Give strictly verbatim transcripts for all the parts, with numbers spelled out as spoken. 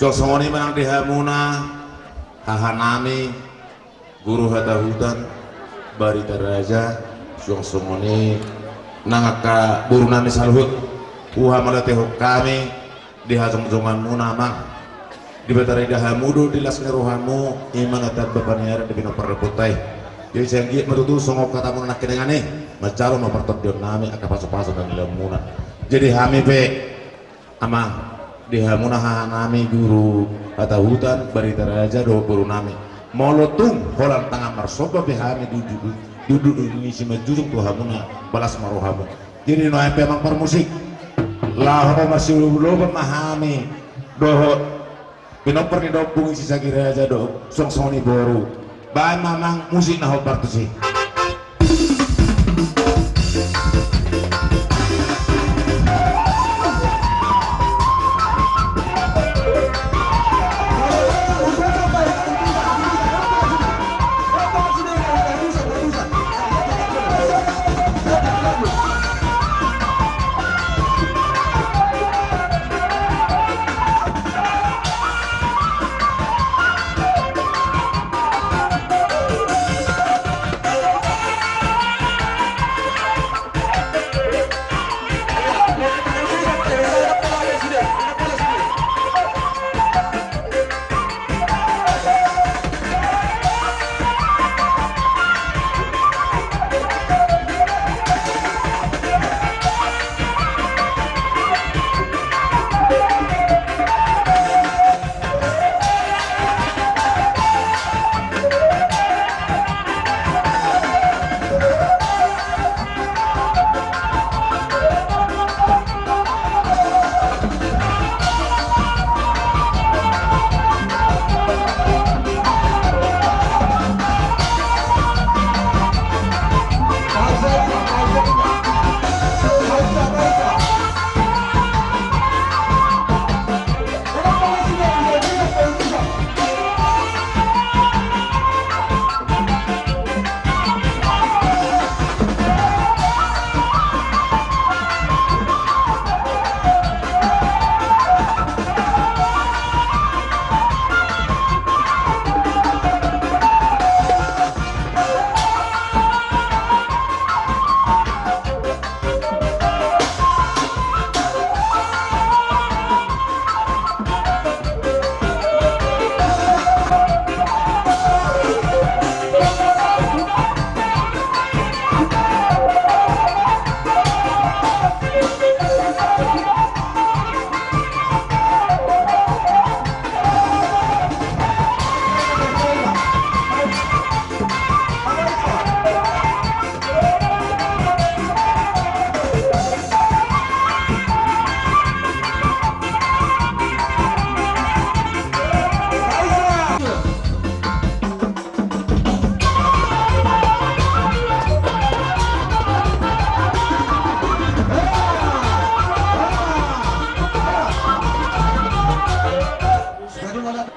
Suang songon i ma nang di hamuna hahanami Guru Hatahutan, Barita Raja, suang songon i nang angka borunami saluhut. Huhamalotehon hami di hajongjonganmuna, Amang. Debata rida hamu do di las ni rohamu, i ma na tamba paniaran di pinompar ni ompunta i. Jadi sai anggiat ma tutu songon hatamuna nangkiningan i, manjalo ma partondionnami angka pasupasu na nilehonmuna. Jadi hami pe, Amang, di hamuna hahanami Guru Hatahutan, Barita Raja dohot borunami, molo tung holan tangan marsomba pe hami, duduk, duduk di simanjujung tu hamuna, balas ma rohamu. Jadi nuaeng pe, Amang parmusik, laho marsioloban ma hami dohot pinompar ni da ompung i, si Sagi Raja dohot suang songon i boru. Baen ma, Amang, musik na hombar tusi.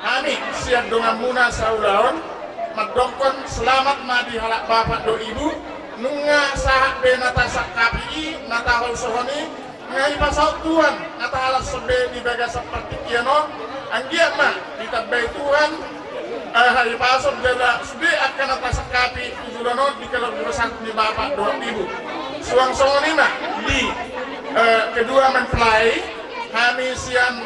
Hami sian donganmuna saulaon mandokkon selamat ma di halak bapak dohot ibu. Nunga sahat be na tasangkapi i, na taholsohon i, nunga dipasaut Tuhan na tahalashon be di bagasan partingkian on. Anggiat ma ditambai Tuhan, eh, hahipason jala sude angka na tasangkapi tu joloan on di keluarga ni bapak dohot ibu. Suang songon i ma di, eh, kedua mempelai, hami sian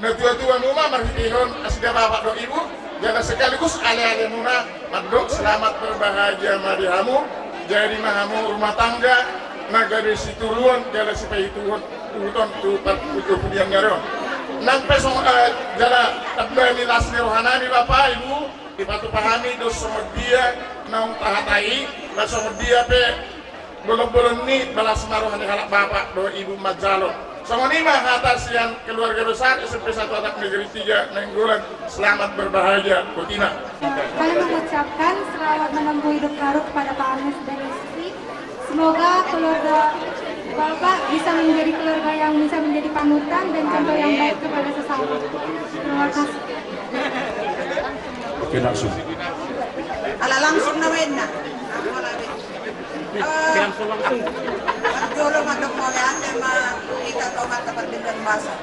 natuatua muna marhitehon nasida bapak dohot ibu, jala sekaligus aleale muna mandok selamat berbahagia ma di hamu. Jadi ma hamu rumah tangga na gabe sitiruon jala sipaihutihut tu par-, tu pudian ni ari on. Nang pe songon, eh, jala tamba ni las ni rohanami bapak ibu, dipatupa hami do songon dia naung tahatai. Na songon dia pe bolon-bolon ni balas ma roha ni halak bapak dohot ibu manjalo. Songon i ma hata sian keluarga besar S M P Satu Atap Negeri Tiga Nainggolan. Selamat berbahagia, Botina. Kami mengucapkan selamat menempuh hidup baru kepada Pak Anes dan istri. Semoga keluarga Bapak bisa menjadi keluarga yang bisa menjadi panutan dan contoh yang baik kepada sesama. Terima kasih. Oke, langsung. Ala langsung na wena. Aku ala wena. Eh, jolo mandok mauliate ma hita tu Amanta Pardenggan Basa.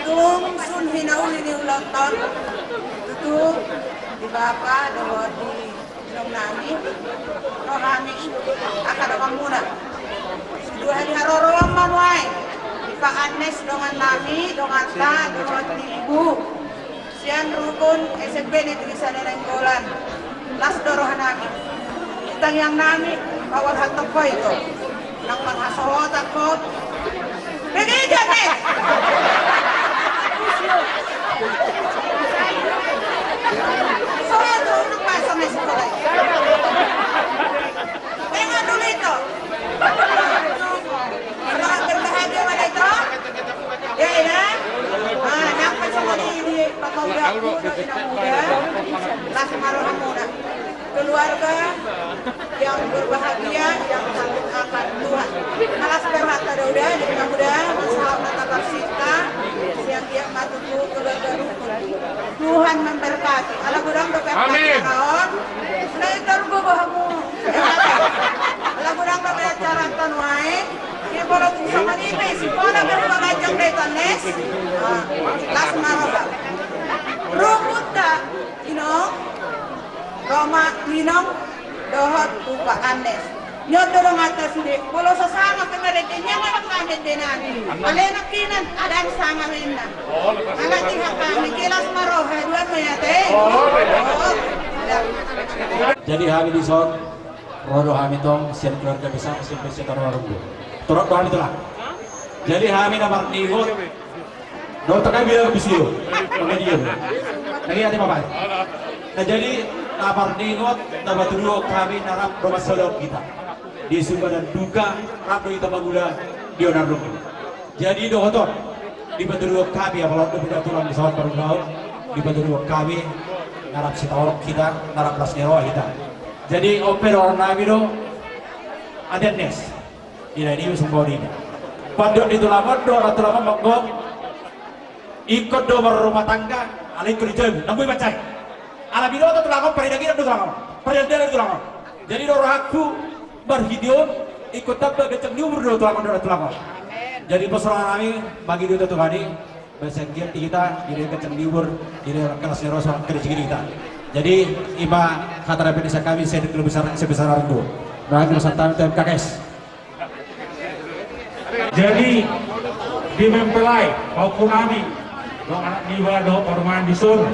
Tung sun hinauli ni ulaonta on, tutu di bapa dohot di inong nami, ro hami angka donganmuna. Sude hali haroroan ma nuaeng di Pak Anes dongan nami, donganta dohot di ibu. Sian rukun S M P Negeri Sada Nainggolan. Las do roha nami. Tangiang nami, paborhat ho ito. Nang marhasohotan ho. Bege jate. Soal tu nang pasang es kolai. Tengok dulu itu. Berbahagia, berbahagia mana itu? Ya, ya. Ah, nang pasang lagi ini, Pak Kauda, aku, Pak Kauda. Las ma rohamuna. Keluarga yang berbahagia, yang takut akan Tuhan. Alas berhata dauda, di Pak Kauda, masalah mata bersita, siang dia matu tu keluarga rukun. Tuhan memberkati. Ala godang dope. Amin. Acara on. Nah, itu rugo bahamu. Ala godang dope acara on nuaeng. Dia kalau bisa manipe, si pola berubah bajang deh, Tanes. Ah, las ma roha. Rukunta, inong. Roma, inong. Dohot tu Pak Anes. Nyondo dong atas sude, molo so sanga pe marende, nian ma dong atas denani. Alai nangkinan, adong sanga wena. Ala tiha kami, las ma roha, dua ma ya te. Jadi hami dison, ro do hami tong, sian keluarga besar S M P Satu Atap Negeri Tiga. Torop do hami tulang. Jadi hami na marningot, Dohot kami bilang bisio. Oke, dia. Lagi ada apa? Nah, jadi, na marningot, na patuduhon hami na rap do mansai hita. Di suka dan duka, rap do hita mangula di onan rukun. Jadi, dohot on, dipatuduhon hami, apalagi do hita tulang di sawan parunggaon, dipatuduhon hami, na rap sitaonon hita, na rap las ni roha hita. Jadi, on pe dohonon nami do, Aden Nes. Ina, ina, sumbaon ina. Pandok ni tulang on do, ala tulang on manggo. Ingkon do marrumah tangga, ala ingkon di jabu, nang boi mansai. Ala binoto tulang on, paridaginan do tulang on. Paridaginan do tulang on. Jadi do rohangku, marhite on, ingkon tamba ganjang ni umur do tulang on, do tulang on. Jadi pos roha nami, bagi do tu Tuhan i, basa giat di hita, di dia ganjang ni umur, di dia las ni roha, songon i di hita. Jadi, ima hata na pinasa hami, saya dulu besar, saya besar argo. Nah, itu pesan kami, T M K K S. Jadi, di mempelai, pahompu nami, dohot anak niba, dohot parumaen dison,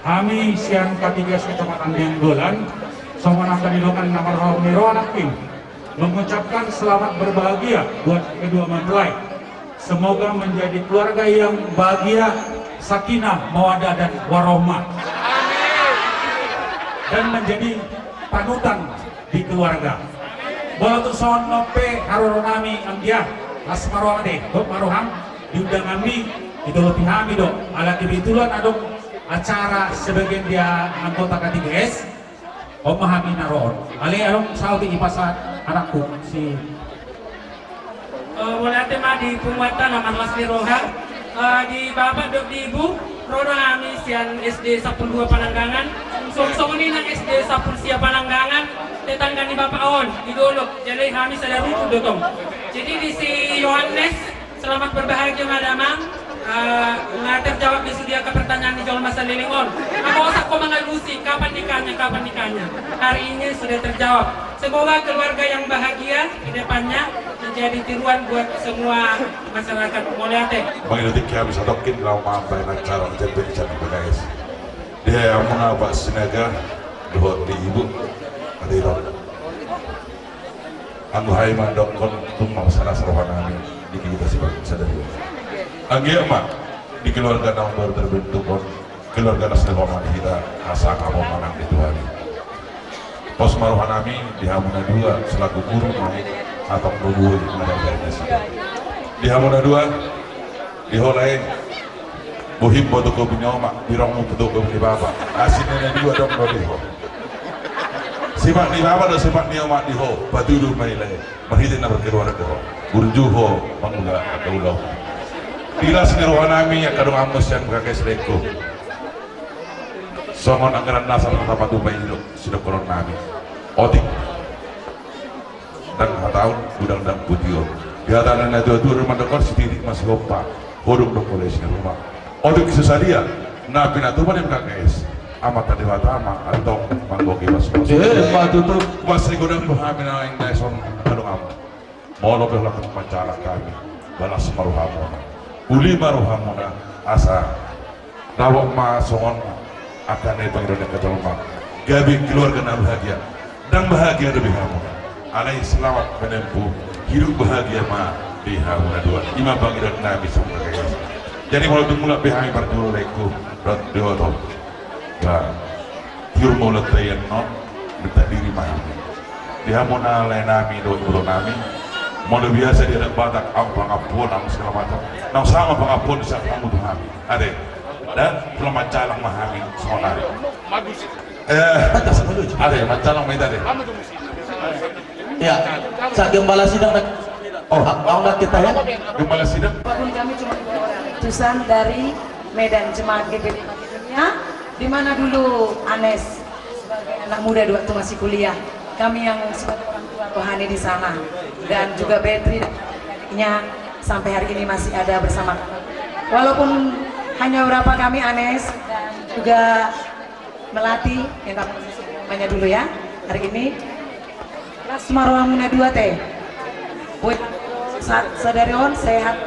hami sian K tiga S Kecamatan Nainggolan, songon angka ni dongan na marhaha ni roha nangkin, mengucapkan selamat berbahagia buat kedua mempelai. Semoga menjadi keluarga yang bahagia, sakinah, mawaddah, dan warohmah. Dan menjadi panutan di keluarga. Molo tung songon on pe haroro nami, anggia, las ma roham ate, dohot ma roham, diundang hami, ditolopi hami do, ala kebetulan adong acara sebagian dia anggota K tiga S, on ma hami na ro on. Alai adong saotik i pasahat anakku, si Eh, mauliate ma di punguanta na marlas ni roha. Eh, di bapak dohot di ibu, ro do hami sian S D Sampulu Dua Pananggangan. Song-, songon i nang S D Sampulu Sia Pananggangan, tetangga ni bapak on, di dolok. Jadi hami sada rukun do tong. Jadi di si Yohanes, selamat berbahagia ma damang. Eh, nga terjawab di sude angka pertanyaan ni jolma saleleng on. Nga bosan ho mangalusi, kapan nikahnya, kapan nikahnya. Hari ini sudah terjawab. Semoga keluarga yang bahagia di depannya menjadi tiruan buat semua masyarakat. Mauliate. Mangido tingki habis atau kin lau mampai acara J P K S. Dia yang mengapa Sinaga dohot di ibu. Ate ito. Anggo hami mandokkon tung ma salah saroha nami di kita si bangsa dari. Anggiat ma di keluarga na baru terbentuk on, keluarga na selama di hita, asa kamu manang di Tuhan. Pos ma roha nami di hamu na dua selaku guru nai, atong boboi madang dari nasida. Di hamu na dua, di ho lae, bohim boto kopi ni oma, birongmu boto kopi ni bapa. Asi ni na dua dong do di ho. Sifat ni bapa do sifat ni oma di ho, patudu ma i lae. Marhite na berkeluarga ho. Burju ho, mangula angka ulaon. Di las ni roha nami, angka donganmu sian Bagages lengku. Songon anggaran dasar na tapatupa i do sidok kolon nami. Otik. Ndang hataon, godang ndang puti on. Di hata ni na tua-tua do mandok on, sititik ma sihompa. Ho dung do molo isi ni ruma. Otik so sadia na pinatupa ni Bagages, Amanta Debata ma antong manggohi pasupasu. Eh, ma tutu. Pasti godang do hami na naeng na son angka donganmu. Molo pe holan manjalang hami, balas ma rohamuna. Uli ma rohamuna, asa dapot ma songon angka na i pangidoan ni angka jolma. Gabe keluarga na bahagia. Ndang bahagia dope hamuna. Alai selamat menempuh hidup bahagia ma di hamuna dua. I ma pangidoan nami songon i. Jadi molo tung mulak pe hami parjolo lengku, dohot dohot on. Ba, tiur ma ulaonta i annon, minta diri ma hami. Di hamuna lae nami dohot boru nami, molo biasa di adat Batak, au pangampuon, au segala macam. Naung sama pangampuon di saat hamu tu hami. Ate, da, pola manjalang ma hami sonari. Eh, ate, manjalang ma hita ate. Ya, sa gembala sidang nak. Oh, au nak kita ya. Gembala sidang. Walaupun kami cuma dua orang, utusan dari Medan, jemaat G P D Makedonia, di mana dulu Anes sebagai anak muda di waktu masih kuliah. Kami yang sebagai orang tua rohani di sana. Dan juga Betri dan adiknya sampai hari ini masih ada bersama kami. Walaupun hanya beberapa kami, Anes dan juga Melati, minta maaf semuanya dulu ya hari ini. Las ma rohamuna dua ate. Buat sa-, sadari on sehat.